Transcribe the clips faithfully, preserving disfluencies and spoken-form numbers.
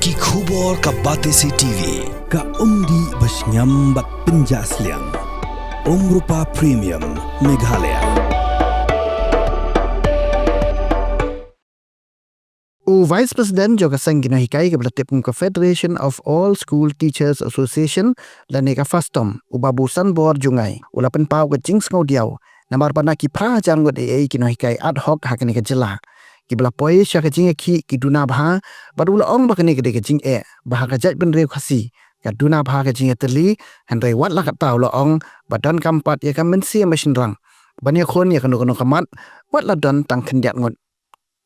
Ki khubor ka Batesi T V, ka umdih ba shngiam bad pynjah sliang. Umrupa Premium, Meghalaya. U Vice President jong ka seng ki nonghikai kaba la tip kum ka Federation of All School Teachers Association lane ka FASTOM, u Babu Sanbor Jngai, u la pynpaw ka jingsngewdiaw namar ba na ki phra hajar ngut eiei ki nonghikai ad hoc ha kane ka jylla kiba la poi sha ka jingïakhih ki duna bha, bad u la ong ba kane ka dei ka jingeh ba ha ka jaitbynriew Khasi ka duna bha ka jingïatylli, hynrei wat la katta u la ong ba donkam pat ïa ka mynsiem ba shynrang ban ïakhun ïa kano kano ka mat wat la don tang khyndiat ngut.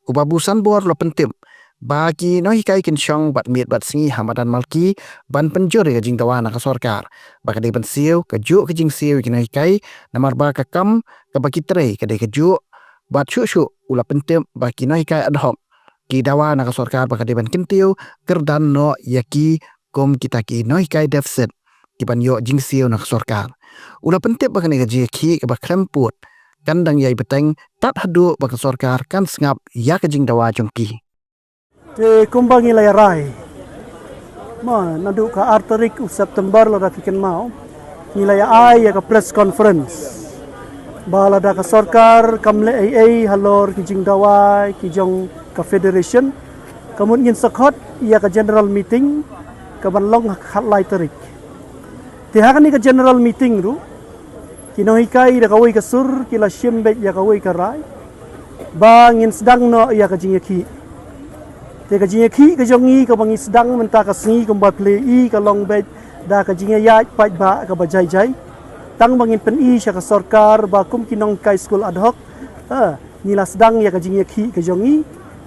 U Babu Sanbor u la pyntip ba ki nonghikai kin shong bad miet bad sngi ha madan Malki ban pynjur ïa ka jingdawa na ka sorkar ba ka dei ban siew kajuh ka jingsiew ïa ki nonghikai, namar ba ka kam kaba ki trei ka dei kajuh. Bad shuh shuh u la pyntip ba ki nonghikai ad hoc ki dawa na ka sorkar ba ka dei ban kyntiew kyrdan noh ïa ki kum kita ki nonghikai deficit kiban ïoh jingsiew na ka sorkar. U la pyntip ba kane ka jingïakhih kaba khlem pud kan dang ïai bteng tad haduh ba ka sorkar kan sngap ïa ka jingdawa jong ki. Te kumba ngi la ïarai, ma, naduh ka ar tarik u September lada phi kynmaw, ngi la ïa ai ïa ka press conference ba lada ka sorkar kam leh ei ei halor ki jingdawa ki jong ka federation, ka mut ngin sa khot ïa ka general meeting kaban long ha ka khatlai tarik. Te ha kane ka general meeting ruh, ki nonghikai da kawei ka sur ki la shim beit ïa kawei ka rai ba ngin sdang noh ïa ka jingïakhih. Te ka jingïakhih ka jong ngi kaba ngi sdang mynta ka sngi kumba phi la ïohi ka long beit da ka jingïaid paidbah kaba jai jai. Tang ba ngin pyni sha ka sorkar ba kum ki nonghikai skul ad hoc, ha, ngi la sdang ïa ka jingïakhih ka jong ngi.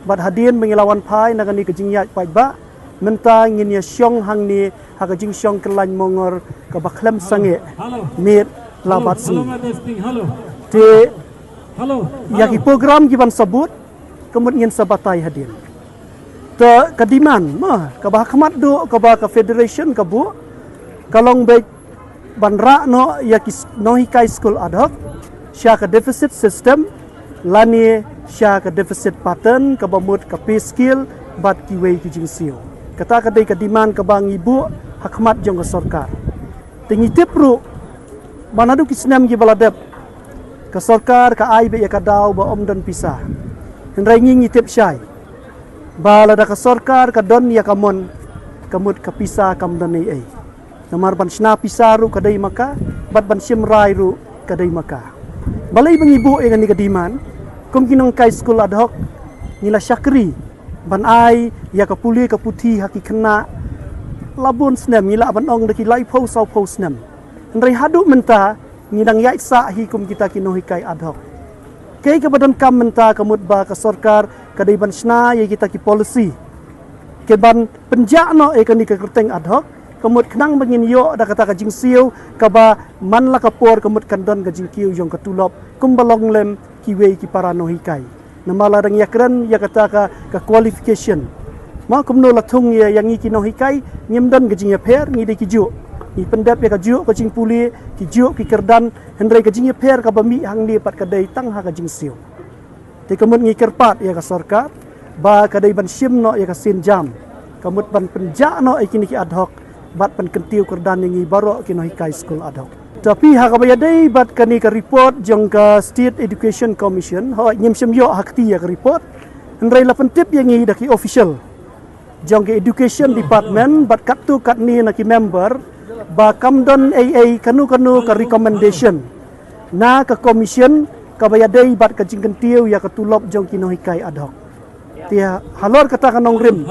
Bad hadien ba ngi la wan phai na kane ka jingïaid paidbah, mynta ngin ïa shong hangne ha ka jingshong kyllaiñ mongor kaba khlem sangeh miet la bad sngi. Te ïa ki program kiban sa bud ka mut ngin sa batai hadien. Te ka demand, ma, kaba ha khmat duh kaba ka federation ka buh ka long beit ban rah noh ïa ki s-, nonghikai skul ad hoc sha ka deficit system lane sha ka deficit pattern kaba mut ka pay scale bad kiwei ki jingsiew. Kata ka dei ka demand kaba ngi buh ha khmat jong ka sorkar. Te ngi tip ruh ba naduh ki snem kiba la dep ka sorkar ka ai beit ïa ka daw ba ym don pisa. Hynrei ngi ngi tip shai ba lada ka sorkar ka don ïa ka mon, ka mut ka pisa kam don ei ei. Namar ban shna pisa ruh ka dei ma ka, bad ban shim rai ruh ka dei ma ka. Balei ba ngi buh ïa kane ka demand? Kum ki nonghikai skul ad hoc ngi la shakri ban ai ïa ka pule ka puthi ha ki khynnah la bun snem, ngi lah ban ong da ki laiphew sawphew snem. Hynrei haduh mynta ngi dang ïaid sah hi kum kita ki nonghikai ad hoc. Kaei kaba donkam mynta ka mut ba ka sorkar ka dei ban shna ïa kita ki policy kiban pynjah noh ïa kane ka kyrteng ad hoc, ka mut khnang ba ngin ïoh da kata ka jingsiew kaba man la ka por ka mut kan don ka jingkiew jong ka tulop kumba long lem kiwei ki para nonghikai. Namar la dang ïakren ïa kata ka, ka qualification. Ma kumno la thung ïa, ïa ngi ki nonghikai, ngim don ka jingïapher, ngi dei kijuh. Ngi pyndep ïa kajuh ka jingpule, kijuh ki kyrdan, hynrei ka jingïapher kaba mih hangne pat ka dei tang ha ka jingsiew. Te ka mut ngi kyrpad ïa ka sorkar ba ka dei ban shim noh ïa ka sienjam, ka mut ban pynjah noh ïa kine ki ad hoc bad ban kyntiew kyrdan ïa ngi baroh ki nonghikai skul ad hoc. Te phi, ha kaba ïadei bad kane ka report jong ka State Education Commission, hooid ngim shym ïoh ha kti ïa ka report, hynrei la pyntip ïa ngi da ki official jong ka Education Department bad katto katne na ki member ba kam don ei ei kano kano ka recommendation na ka commission kaba ïadei bad ka jingkyntiew ïa ka tulop jong ki nonghikai ad hoc. Te halor kata ka nongrim,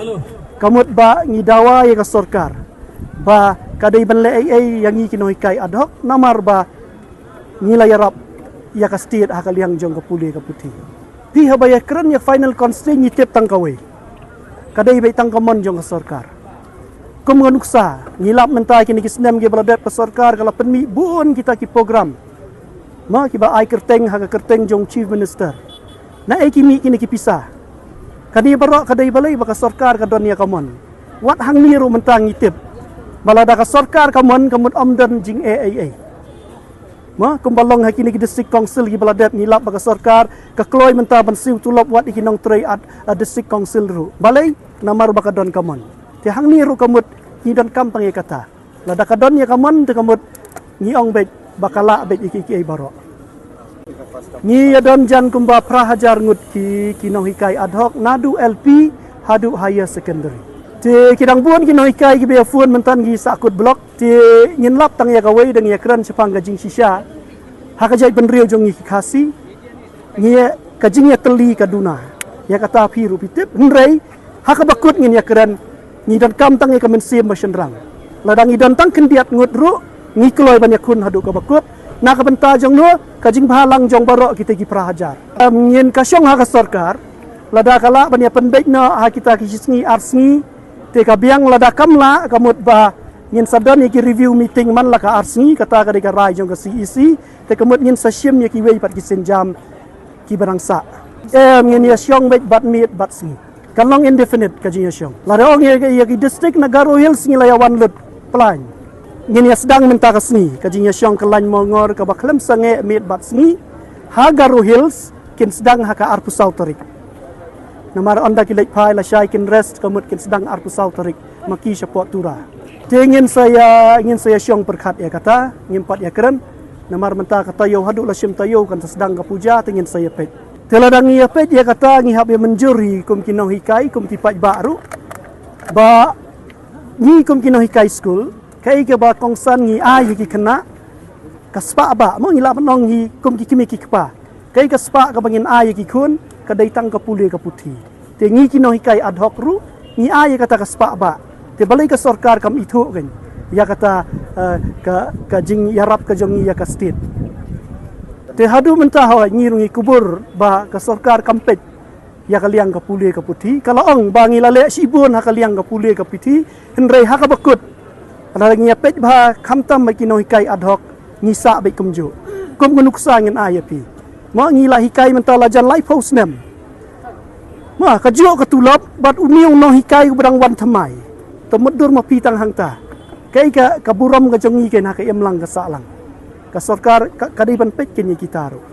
ka mut ba ngi dawa ïa ka sorkar ba ka dei ban leh ei ei ïa ngi ki nonghikai ad hoc, namar ba ngi la ïarap ïa ka state ha ka liang jong ka pule ka puthi. Phi, haba ïakren ïa final constraint ngi tip tang kawei, ka dei beit tang ka mon jong ka sorkar. Kum ka nuksa ngi lap mynta kine ki snem kiba la dep ka sorkar ka la pynmih bun kita ki program, ma, kiba ai kyrteng ha ka kyrteng jong Chief Minister. Naei ki mih kine ki pisa? Kane baroh ka dei balei? Ba ka sorkar ka don ïa ka mon. Wat hangne ruh mynta ngi tip ba lada ka sorkar ka mon ka mut ym don jingeh ei ei. Ma, kumba long ha kine ki district council kiba la dep, ngi lap ba ka sorkar ka kloi mynta ban siew tulop wat ïa ki nongtrei at, a district council ruh. Balei? Namar ba ka don ka mon. Te hangne ruh ka mut ngi donkam tang ïa kata. Lada ka don ïa ka mon te ka mut ngi ong beit ba ka lah beit ïa kiei kiei baroh. Ngi ïa don jan kumba phra hajar ngut ki, ki nonghikai ad hoc naduh L P haduh higher secondary. Te ki dang bun ki nonghikai kiba ïa phone mynta ngi sahkut block. Te ngin lap tang ïa kawei, dang ïa kren shaphang ka jingshisha ha ka jaitbynriew jong ngi ki Khasi. Ngi, ka jingïatylli ka duna. Ïa kata phi ruh phi tip, hynrei ha kaba kut ngin ïa kren, ngi donkam tang ïa ka mynsiem ba shynrang. Lada ngi don tang khyndiat ngut ruh, ngi kloi ban ïakhun haduh kaba kut. Na ka bynta jong no, ka jingbhalang jong baroh kita ki phra hajar. Em, ngin ka shong ha ka sorkar, lada ka lah ban ïa pynbeit noh ha kita ki shi sngi ar sngi, te ka biang, lada kam lah, ka mut ba ngin sa don ïa ki review meeting man la ka ar sngi, kata ka dei ka rai jong ka C E C. Te ka mut ngin sa shim ïa kiwei pat ki sienjam kiba nang sah. Em, ngin ïa shong beit bad miet bad sngi. Kan long indefinite ka jingïashong. Lada ong ïa, ïa ki district na Garo Hills ngi la ïa wan lut plan. Ngin ïa sdang mynta ka sngi ka jingïashong ka lain molngor kaba khlem sangeh miet bad sngi. Ha Garo Hills kin sdang ha ka arphew saw tarik. Namar ynda ki leit phai lashai kin rest, ka mut kin sdang arphew saw tarik ma ki shapoh Tura. Te ngin sa ïa, ngin sa ïa shong pyrkhat ïa kata, ngim pat ïa kren. Namar mynta ka taïew, haduh la shim taïew kan sa sdang ka puja, te ngin sa ïa peit. Te lada ngi ïa peit ïa kata, ngi hap ïa mynjur hi kum ki nonghikai, kum ki paidbah ruh, ba ngi kum ki nonghikai skul, kaei kaba kongsan ngi ai ïa ki khynnah, ka spah bah, mo, ngi lah ban ong hi kum ki kmie ki kpa. Kaei ka spah kaba ngin ai ïa ki khun, ka dei tang ka pule ka puthi. Te ngi ki nonghikai ad hoc ruh, ngi ai ïa kata ka spah bah. Te balei ka sorkar kam ithuh kein ïa kata, eh, ka, ka jingïarap ka jong ngi ïa ka state. Te haduh mynta hooid ngi ruh ngi kubur ba ka sorkar kam peit ïa ka liang ka pule ka puthi. Ka la ong ba ngi la leh shibun ha ka liang ka pule ka puthi, hynrei ha kaba kut, lada ngi ïa peit bha khamtam ba ki nonghikai ad hoc, ngi sah beit kumjuh. Kum ka nuksa ngin ai ïa phi. Mo, ngi la hikai mynta la jan laiphew snem. Mo, kajuh ka tulop bad une u nonghikai uba dang wan thymmai. Te mutdur ma phi tang hangta. Kaei ka, ka burom ka jong ngi kein ha ka imlang ka sahlang. Ka sorkar ka, ka dei ban peit kein ïa kita ruh.